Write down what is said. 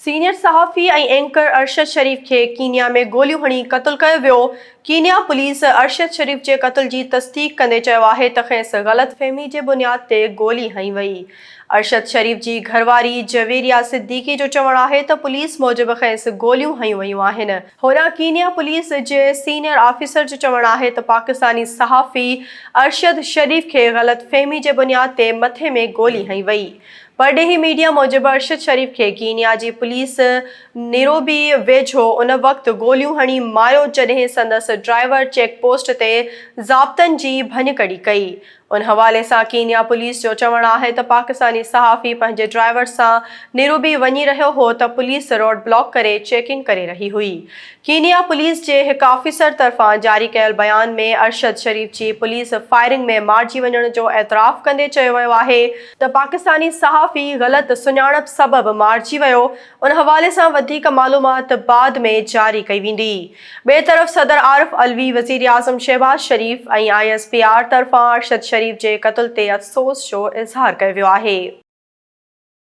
Senior صحافي ۽ anchor Arshad شريف کي Kenya ۾ گوليون هڻي قتل ڪيو ويو. ڪينيا پوليس ارشد شريف جي قتل جي تصديق ڪندي چيو آهي ته کيس غلط فهمي جي بنياد تي گولي هنئي وئي. ارشد شريف جي گهرواري جويريا صديقي جو چوڻ آهي ته پوليس موجب کيس گوليون هنيون ويون آهن. هوڏانهن ڪينيا پوليس جي سينيئر آفيسر جو چوڻ آهي ته پاڪستاني صحافي ارشد شريف کي غلط فهمي جي بنياد تي مٿي ۾ گولي هنئي وئي. پرڏيهي ميڊيا موجب ارشد شريف کي ڪينيا جي پوليس نيروبي ويجهو ان وقت گوليون هڻي ماريو جڏهن سندس ڊرائيور چيڪ پوسٽ تي ضابطن جي ڀڃڪڙي ڪئي. ان حوالي سان ڪينيا پوليس جو چوڻ آهي ته پاڪستاني صحافي پنهنجي ڊرائيور سان نيروبي وڃي رهيو هو ته پوليس روڊ بلاڪ ڪري چيڪنگ ڪري رهي هئي. ڪينيا پوليس جي هڪ آفيسر طرفان جاري ڪيل بيان ۾ ارشد شريف جي پوليس فائرنگ ۾ مارجي وڃڻ جو اعتراف ڪندي چيو ويو آهي ته پاڪستاني صحافي غلط سڃاڻپ سبب مارجي ويو، ان حوالي سان وڌيڪ معلومات بعد ۾ جاري ڪئي ويندي. ٻئي طرف صدر عارف علوي، وزيراعظم Shehbaz Sharif ۽ I S P R طرفان ارشد شريف جي قتل تي افسوس جو اظهار ڪيو ويو آهي.